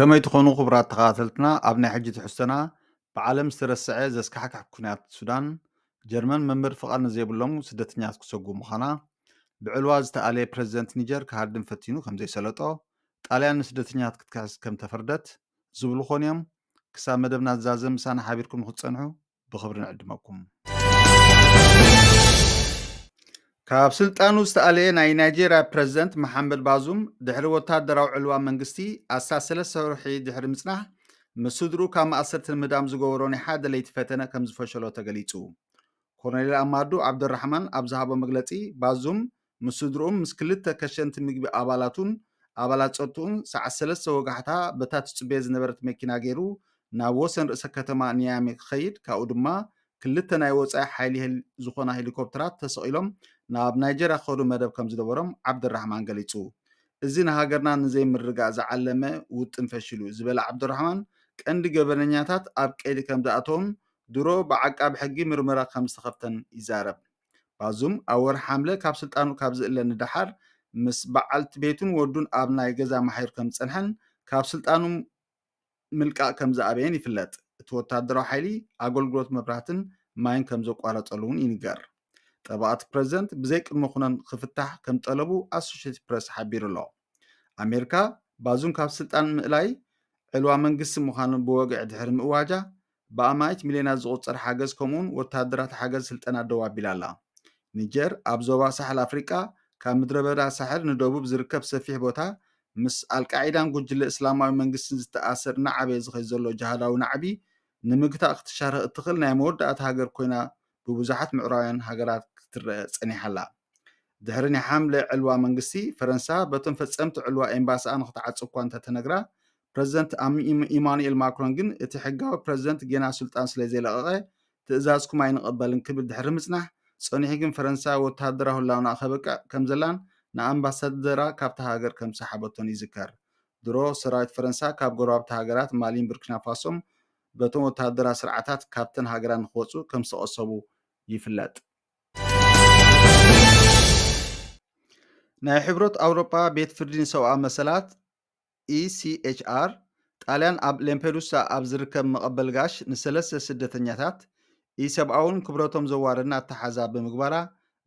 ከመይ ትኾኑ ክቡራት ተኸታተልትና? ኣብ ናይ ሕጂ ትሕዝቶና፣ ብዓለም ዝተረስዐ ዘስካሕክሕ ኩናት ሱዳን፣ ጀርመን መንበሪ ፍቓድ ንዘይብሎም ስደተኛታት ክሰጉ ምዃና፣ ብዕልዋ ዝተኣለየ ፕረዚደንት ኒጀር ክሃድም ፈቲኑ ከም ዘይሰለጦ፣ ጣልያን ንስደተኛታት ክትክሕስ ከም ተፈርደት ዝብሉ ኾን እዮም። ክሳብ መደብና ዝዛዘም ምሳና ሓቢርኩም ንክትጸንሑ ብኽብሪ ንዕድመኩም። ካብ ስልጣኑ ዝተኣለየ ናይ ናይጄርያ ፕረዚደንት መሓመድ ባዙም፣ ድሕሪ ወታደራዊ ዕልዋ መንግስቲ ኣስታት ሰለስተ ወርሒ ድሕሪ ምጽናሕ፣ ምስ ስድርኡ ካብ ማእሰርቲ ንምህዳም ዝገበሮ ናይ ሓደ ለይቲ ፈተነ ከም ዝፈሸሎ ተገሊጹ። ኮሎኔል ኣማዱ ዓብደራሕማን ኣብ ዝሃቦ መግለጺ፣ ባዙም ምስ ስድርኡን ምስ ክልተ ከሸንቲ ምግቢ ኣባላቱን ኣባላት ጸጥትኡን ሰዓት ሰለስተ ወጋሕታ በታ ትጽበዮ ዝነበረት መኪና ገይሩ ናብ ወሰን ርእሰ ከተማ ኒያሜ ክኸይድ፣ ካብኡ ድማ ክልተ ናይ ወጻኢ ሓይሊ ሄል-፣ ዝኾና ሄሊኮፕተራት ተሰቒሎም ናብ ናይጀርያ ክኸዱ መደብ ከም ዝነበሮም ዓብደራሕማን ገሊጹ። እዚ ንሃገርና ንዘይምርግጋእ ዝዓለመ ውጥን ፈሺሉ ዝበለ ዓብደራሕማን፣ ቀንዲ ገበነኛታት ኣብ ቀይዲ ከም ዝኣተዉን ድሮ ብዓቃቢ ሕጊ ምርመራ ከም ዝተኸፍተን ይዛረብ። ባዙም ኣብ ወርሒ ሓምለ ካብ ስልጣኑ ካብ ዝእለ ንደሓር፣ ምስ በዓልቲ ቤቱን ወዱን ኣብ ናይ ገዛ ማሕዩር ከም ዝጸንሐን ካብ ስልጣኑ ምልቃቕ ከም ዝኣበየን ይፍለጥ። እቲ ወታደራዊ ሓይሊ ኣገልግሎት መብራህትን ማይን ከም ዘቋረጸሉ እውን ይንገር። ጠበቓ እቲ ፕረዚደንት ብዘይ ቅድመ ኩነን ክፍታሕ ከም ጠለቡ ኣሶሼትድ ፕረስ ሓቢሩ ኣሎ። ኣሜሪካ ባዙም ካብ ስልጣን ምእላይ ዕልዋ መንግስቲ ምዃኑ ብወግዒ ድሕሪ ምእዋጃ፣ ብኣማኢት ሚልዮናት ዝቑጸር ሓገዝ ከምኡውን ወታደራት ሓገዝ ስልጠና ደው ኣቢላ ኣላ። ኒጀር ኣብ ዞባ ሳሕል ኣፍሪቃ ካብ ምድረ በዳ ሳሕል ንደቡብ ዝርከብ ሰፊሕ ቦታ፣ ምስ ኣልቃዒዳን ጉጅለ እስላማዊ መንግስትን ዝተኣሰር እናዓበየ ዝኸይድ ዘሎ ጅሃዳዊ ናዕቢ ንምግታእ ክትሻረኽ እትኽእል ናይ መወዳእታ ሃገር ኮይና ብብዙሓት ምዕራባውያን ሃገራት ክትረአ ጸኒሓ ኣላ። ድሕሪ ናይ ሓምለ ዕልዋ መንግስቲ፣ ፈረንሳ በቶም ፈጸምቲ ዕልዋ ኤምባሲኣ ንክትዓጽ እኳ እንተተነግራ፣ ፕረዚደንት ኣም-፣ ኢም-፣ ኢማኑኤል ማክሮን ግን እቲ ሕጋዊ ፕረዚደንት ጌና ስልጣን ስለ ዘይለቐቐ ትእዛዝኩም ኣይንቐበልን ክብል ድሕሪ ምጽናሕ፣ ጸኒሑ ግን ፈረንሳ ወተሃደራዊ ህላውና ከበቅዕ ከም ዘላን ንኣምባሳደራ ካብታ ሃገር ከም ዝሰሓበቶን ይዝከር። ድሮ ሰራዊት ፈረንሳ ካብ ጎረባብቲ ሃገራት ማሊን ቡርኪና ፋሶን በቶም ወተሃደራዊ ስርዓታት ካብተን ሃገራት ንክወጹ ከም ዝተቐሰቡ ይፍለጥ። ናይ ሕብረት ኣውሮጳ ቤት ፍርዲ ንሰብኣዊ መሰላት፣ ኢ ሲ ኤች ኣር፣ ጣልያን ኣብ ሌምፔዱሳ ኣብ ዝርከብ መቐበሊ ጋሽ ንሰለስተ ስደተኛታት ኢሰብኣውን ክብረቶም ዘዋረድን ኣተሓዛ ብምግባራ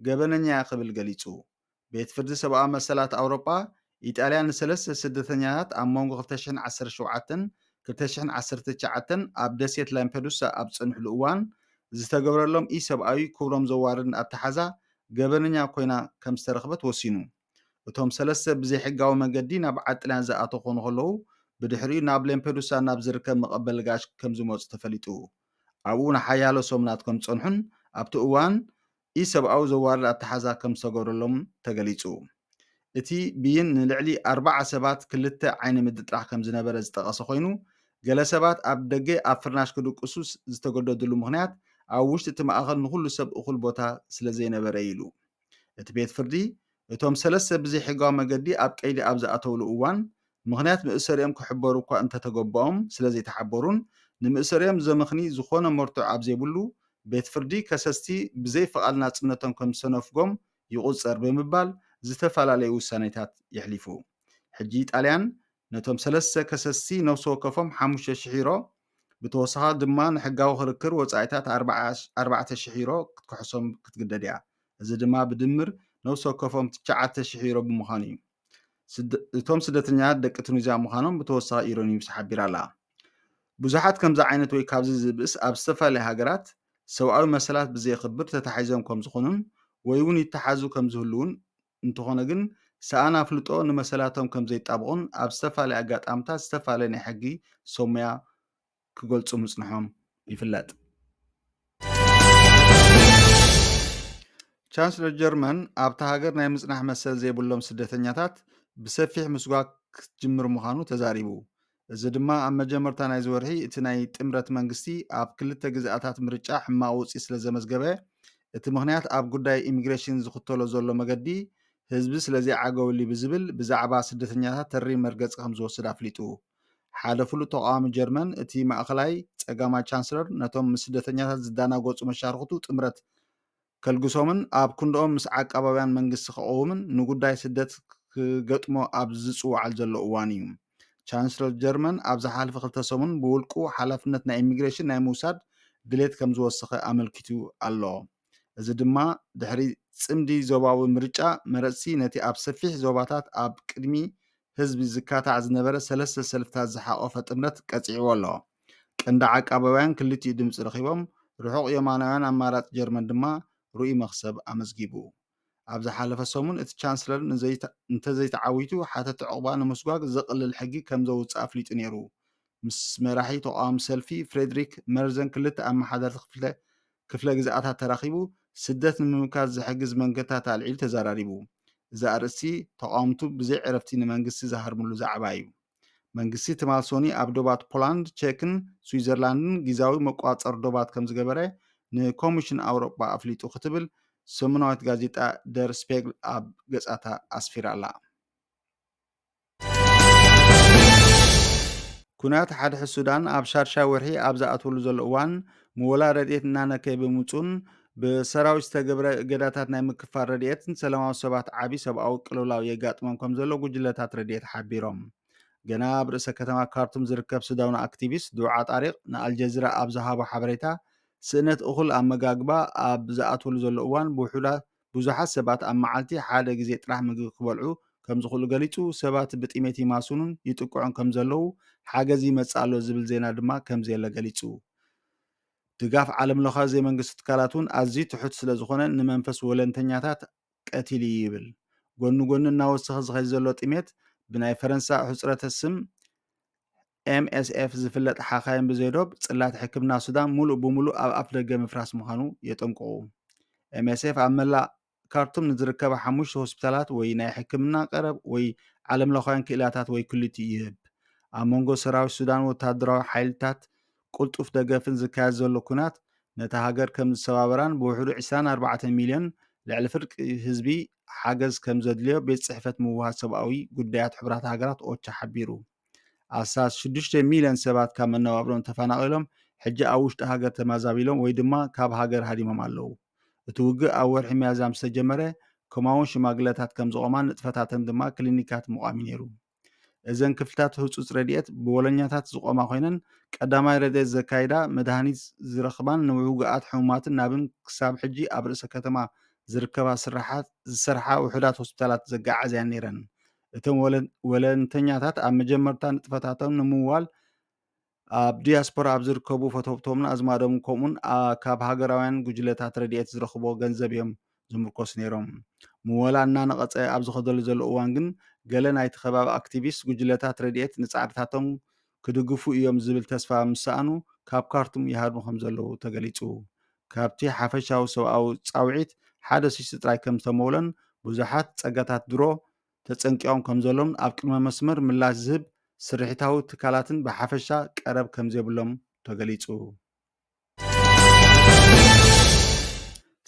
ገበነኛ እያ ክብል ገሊጹ። ቤት ፍርዲ ሰብኣዊ መሰላት ኣውሮጳ፣ ኢጣልያ ንሰለስተ ስደተኛታት ኣብ መንጎ ክልተ ሽሕን ዓሰርተ ሸውዓተን ክልተ ሽሕን ዓሰርተ ትሽዓተን ኣብ ደሴት ላምፔዱሳ ኣብ ዝጸንሕሉ እዋን ዝተገብረሎም ኢሰብኣዊ ክብሮም ዘዋርድን ኣተሓዛ ገበነኛ ኮይና ከም ዝተረኽበት ወሲኑ። እቶም ሰለስተ ብዘይሕጋዊ መገዲ ናብ ዓዲ ጣልያን ዝኣተዉ ክኾኑ ከለዉ፣ ብድሕሪኡ ናብ ላምፔዱሳ ናብ ዝርከብ መቐበሊ ጋሽ ከም ዝመጹ ተፈሊጡ። ኣብኡ ንሓያሎ ሰሙናት ከም ዝጸንሑን ኣብቲ እዋን ኢሰብኣዊ ዘዋርድ ኣተሓዛ ከም ዝተገብረሎም ተገሊጹ። እቲ ብይን ንልዕሊ ኣርባዓ ሰባት ክልተ ዓይኒ ምድጥራሕ ከም ዝነበረ ዝጠቐሰ ኮይኑ፣ ገለ ሰባት ኣብ ደገ ኣብ ፍርናሽ ክድቅሱ ዝተገደድሉ ምኽንያት ኣብ ውሽጢ እቲ ማእኸል ንኹሉ ሰብ እኹል ቦታ ስለ ዘይነበረ ኢሉ። እቲ ቤት ፍርዲ፣ እቶም ሰለስተ ብዘይሕጋዊ መገዲ ኣብ ቀይዲ ኣብ ዝኣተውሉ እዋን፣ ምኽንያት መእሰሪኦም ክሕበሩ እኳ እንተተገበኦም ስለ ዘይተሓበሩን፣ ንምእሰሪኦም ዘመኽኒ ዝኾነ መርትዖ ኣብ ዘይብሉ፣ ቤት ፍርዲ ከሰስቲ ብዘይ ፍቓድ ናጽነቶም ከም ዝተነፍጎም ይቑጸር ብምባል ዝተፈላለዩ ውሳኔታት የሕሊፉ። ሕጂ ጣልያን ነቶም ሰለስተ ከሰስቲ ነፍሲ ወከፎም ሓሙሽተ ሽሕ ዩሮ፣ ብተወሳኺ ድማ ንሕጋዊ ክርክር ወጻኢታት ኣርባዓ፣ ኣርባዕተ ሽሕ ዩሮ ክትክሕሶም ክትግደድ እያ። እዚ ድማ ብድምር ነፍሲ ወከፎም ትሽዓተ ሽሕ ዩሮ ብምዃኑ እዩ። ስደ-፣ እቶም ስደተኛታት ደቂ ቱኒዝያ ምዃኖም ብተወሳኺ ኢሮኒውስ ሓቢራ ኣላ። ብዙሓት ከምዚ ዓይነት ወይ ካብዚ ዝብእስ ኣብ ዝተፈላለያ ሃገራት ሰብኣዊ መሰላት ብዘየኽብር ተታሒዞም ከም ዝኾኑን ወይ እውን ይተሓዙ ከም ዝህልውን እንተኾነ ግን ሰኣን ኣፍልጦ ንመሰላቶም ከም ዘይጣብቑን ኣብ ዝተፈላለያ ኣጋጣምታት ዝተፈላለየ ናይ ሕጊ ሰሙያ ክገልጹ ምጽንሖም ይፍለጥ። ቻንስለር ጀርመን ኣብታ ሃገር ናይ ምጽናሕ መሰል ዘይብሎም ስደተኛታት ብሰፊሕ ምስጓግ ክትጅምር ምዃኑ ተዛሪቡ። እዚ ድማ ኣብ መጀመርታ ናይዚ ወርሒ እቲ ናይ ጥምረት መንግስቲ ኣብ ክልተ ግዝኣታት ምርጫ ሕማቕ ውጽኢት ስለ ዘመዝገበ፣ እቲ ምኽንያት ኣብ ጉዳይ ኢሚግሬሽን ዝኽተሎ ዘሎ መገዲ ህዝቢ ስለ ዘይዓገበሉ ብዝብል ብዛዕባ ስደተኛታት ተሪር መርገጺ ከም ዝወስድ ኣፍሊጡ። ሓደ ፍሉጥ ተቓዋሚ ጀርመን፣ እቲ ማእከላይ ጸጋማይ ቻንስለር ነቶም ምስ ስደተኛታት ዝዳናገጹ መሻርኽቱ ጥምረት ከልግሶምን ኣብ ክንድኦም ምስ ዓቃባውያን መንግስቲ ክቐውምን ንጉዳይ ስደት ክገጥሞ ኣብ ዝጽውዓል ዘሎ እዋን እዩ። ቻንስለር ጀርመን ኣብ ዝሓለፈ ክልተ ሰሙን ብውልቁ ሓላፍነት ናይ ኢሚግሬሽን ናይ ምውሳድ ድሌት ከም ዝወሰኸ ኣመልኪቱ ኣሎ። እዚ ድማ ድሕሪ ጽምዲ ዞባዊ ምርጫ መረጽቲ ነቲ ኣብ ሰፊሕ ዞባታት ኣብ ቅድሚ ህዝቢ ዝካታዕ ዝነበረ ሰለስተ ሰልፍታት ዝሓቖፈ ጥምረት ቀጺዕዎ ኣሎ። ቀንዲ ዓቃባውያን ክልቲኡ ድምፂ ረኺቦም፣ ርሑቕ የማናውያን ኣማራፂ ጀርመን ድማ ርኡይ መኽሰብ ኣመዝጊቡ። ኣብ ዝሓለፈ ሰሙን እቲ ቻንስለር ንዘይተ-፣ እንተዘይተዓዊቱ ሓተቲ ዕቑባ ንምስጓግ ዘቕልል ሕጊ ከም ዘውፅእ ኣፍሊጡ ነይሩ። ምስ መራሒ ተቓዋሚ ሰልፊ ፍሬድሪክ መርዘን ክልተ ኣመሓደርቲ ክፍለ ክፍለ ግዝኣታት ተራኺቡ ስደት ንምምካት ዝሕግዝ መንገድታት ኣልዒሉ ተዘራሪቡ። እዚ ኣርእስቲ ተቓወምቱ ብዘይ ዕረፍቲ ንመንግስቲ ዝሃርምሉ ዛዕባ እዩ። መንግስቲ ትማል ሶኒ ኣብ ዶባት ፖላንድ፣ ቼክን ስዊዘርላንድን ግዝያዊ መቋጸሪ ዶባት ከም ዝገበረ ንኮሚሽን ኣውሮጳ ኣፍሊጡ ክትብል ሰሙናዊት ጋዜጣ ደር ስፔግል ኣብ ገጻታ ኣስፊራ ኣላ። ኩናት ሓድሕድ ሱዳን ኣብ ሻድሻይ ወርሒ ኣብ ዝኣትወሉ ዘሎ እዋን፣ ምወላ ረድኤት እናነከየ ብምጹን ብሰራዊት ዝተገብረ እገዳታት ናይ ምክፋል ረድኤት ንሰላማዊ ሰባት ዓቢ ሰብኣዊ ቅልውላው የጋጥሞም ከም ዘሎ ጉጅለታት ረድኤት ሓቢሮም። ገና ኣብ ርእሰ ከተማ ካርቱም ዝርከብ ሱዳናዊ ኣክቲቪስት ዱዓ ጣሪቕ ንኣልጀዚራ ኣብ ዝሃቦ ሓበሬታ፣ ስእነት እኹል ኣመጋግባ ኣብ ዝኣትወሉ ዘሎ እዋን ብውሑዳት ብዙሓት ሰባት ኣብ መዓልቲ ሓደ ግዜ ጥራሕ ምግቢ ክበልዑ ከም ዝኽእሉ ገሊጹ፣ ሰባት ብጥሜት ይማስኑን ይጥቅዑን ከም ዘለዉ፣ ሓገዝ ይመጽእ ኣሎ ዝብል ዜና ድማ ከም ዘየለ ገሊጹ። ድጋፍ ዓለም ለኻዊ ዘይመንግስቲ ትካላት እውን ኣዝዩ ትሑት ስለ ዝኾነ ንመንፈስ ወለንተኛታት ቀቲሉ እዩ ይብል። ጎኒ ጎኒ እናወሰኸ ዝኸይድ ዘሎ ጥሜት ብናይ ፈረንሳ ሕጽረተ ስም ኤም ኤስ ኤፍ ዝፍለጥ ሓኻይም ብዘይዶብ ጽላት ሕክምና ሱዳን ሙሉእ ብሙሉእ ኣብ ኣፍ ደገ ምፍራስ ምዃኑ የጠንቅቑ። ኤም ኤስ ኤፍ ኣብ መላእ ካርቱም ንዝርከባ ሓሙሽተ ሆስፒታላት ወይ ናይ ሕክምና ቀረብ ወይ ዓለም ለኻውያን ክኢላታት ወይ ክልቲኡ ይህብ። ኣብ መንጎ ሰራዊት ሱዳን ወታደራዊ ሓይልታት ቅልጡፍ ደገፍን ዝካየድ ዘሎ ኩናት ነታ ሃገር ከም ዝሰባበራን ብውሕዱ ዕስራን ኣርባዕተን ሚልዮን ልዕሊ ፍርቂ ህዝቢ ሓገዝ ከም ዘድልዮ ቤት ጽሕፈት ምውሃድ ሰብኣዊ ጉዳያት ሕቡራት ሃገራት ኦቻ ሓቢሩ። ኣስታት ሽዱሽተ ሚልዮን ሰባት ካብ መነባብሮም ተፈናቒሎም ሕጂ ኣብ ውሽጢ ሃገር ተማዛቢሎም ወይ ድማ ካብ ሃገር ሃዲሞም ኣለዉ። እቲ ውግእ ኣብ ወርሒ ሚያዝያ ምስ ተጀመረ ከምኡውን ሽማግለታት ከም ዝቖማ ንጥፈታተን ድማ ክሊኒካት ምቋም እዩ ነይሩ። እዘን ክፍልታት ህጹጽ ረድኤት ብወለኛታት ዝቖማ ኮይነን ቀዳማይ ረድኤት ዘካይዳ፣ መድሃኒት ዝረኽባን ንውጉኣት ሕሙማትን ናብን ክሳብ ሕጂ ኣብ ርእሰ ከተማ ዝርከባ ስራሓት ዝሰርሓ ውሑዳት ሆስፒታላት ዘጋዓዝያን ነይረን። እቶም ወለ-፣ ወለንተኛታት ኣብ መጀመርታ ንጥፈታቶም ንምውዋል ኣብ ዲያስፖራ ኣብ ዝርከቡ ፈተውቶምን ኣዝማዶምን ከምኡን ኣ-፣ ካብ ሃገራውያን ጉጅለታት ረድኤት ዝረኽቦ ገንዘብ እዮም ዝምርኮስ ነይሮም። ምወላ እናነቐጸ ኣብ ዝኸደሉ ዘሎ እዋን ግን ገለ ናይቲ ከባቢ ኣክቲቪስት ጉጅለታት ረድኤት ንጻዕርታቶም ክድግፉ እዮም ዝብል ተስፋ ምስ ሰኣኑ ካብ ካርቱም ይሃድሙ ከም ዘለዉ ተገሊጹ። ካብቲ ሓፈሻዊ ሰብኣዊ ጻውዒት ሓደ ሽሽቲ ጥራይ ከም ዝተመውለን ብዙሓት ጸጋታት ድሮ ተጸንቂቖም ከም ዘሎምን ኣብ ቅድመ መስመር ምላሽ ዝህብ ስርሒታዊ ትካላትን ብሓፈሻ ቀረብ ከም ዘይብሎም ተገሊጹ።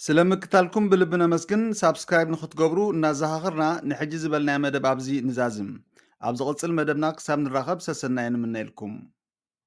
ስለ ምክታልኩም ብልቢ ነመስግን። ሳብስክራይብ ንክትገብሩ እናዘኻኸርና ንሕጂ ዝበልናዮ መደብ ኣብዚ ንዛዝም። ኣብ ዝቕጽል መደብና ክሳብ ንራኸብ ሰሰናየ ንምነየልኩም።